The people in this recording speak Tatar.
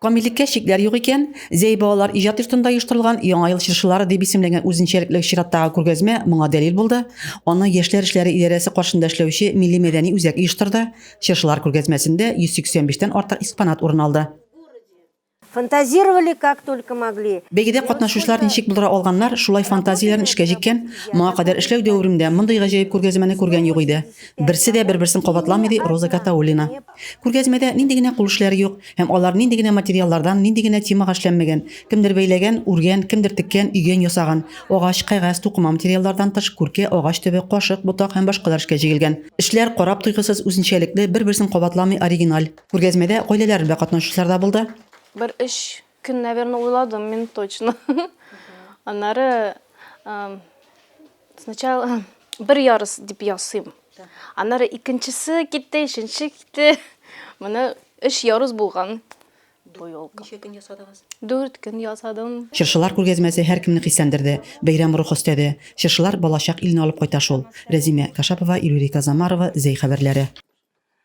Камиллеккә чикләр юк икән, Зәй балалар иҗат йортында оештырылган Яңа ел чыршылары дип исемләнгән үзенчәлекле чираттагы күргәзмә моңа дәлил булды. Аны Яшьләр эшләре идарәсе каршында эшләүче милли-мәдәни үзәк оештырды. Чыршылар күргәзмәсендә 185 тән артык экспонат урын алды. Фантазировали как только могли. Бәйгедә катнашучылар ничек булдыра алганнар, шулай фантазияләрен эшкә җиккән. Моңа кадәр эшләү дәверемдә мондый гаҗәеп күргәзмәне күргән юк иде. Берсе дә бер-берсен кабатламый, ди Роза Гатауллина. Күргәзмәдә нинди генә кул эшләре юк һәм алар нинди генә материаллардан, нинди генә темага эшләнмәгән. Кемдер бәйләгән, үргән, кемдер теккән, өйгән, ясаган. Агач, кәгазь, тукыма материаллардан тыш, күркә, агач төбе, кашык, ботак һәм башкалар эшкә җигелгән. Эшләр карап туйгысыз, үзенчәлекле, бер-берсен кабатламый, оригиналь. Күргәзмәдә гаиләләр белән катнашучылар да булды. Бер өч көн, наверное, уйладым мин точно. Аннары Сначала бер ярыс дип ясыйм. Аннары икенчесе китте, өченче китте. Менә өч ярус булган бу елка. Ничә көн ясадыгыз? Дүрт көн ясадым. Чыршылар күргәзмәсе һәркемне хисләндерде, бәйрәм рухы өстәде. Чыршылар балачак иленә алып кайта шул. Рәзимә Кашапова, Илюрика Замарова, Зәй хәбәрләре.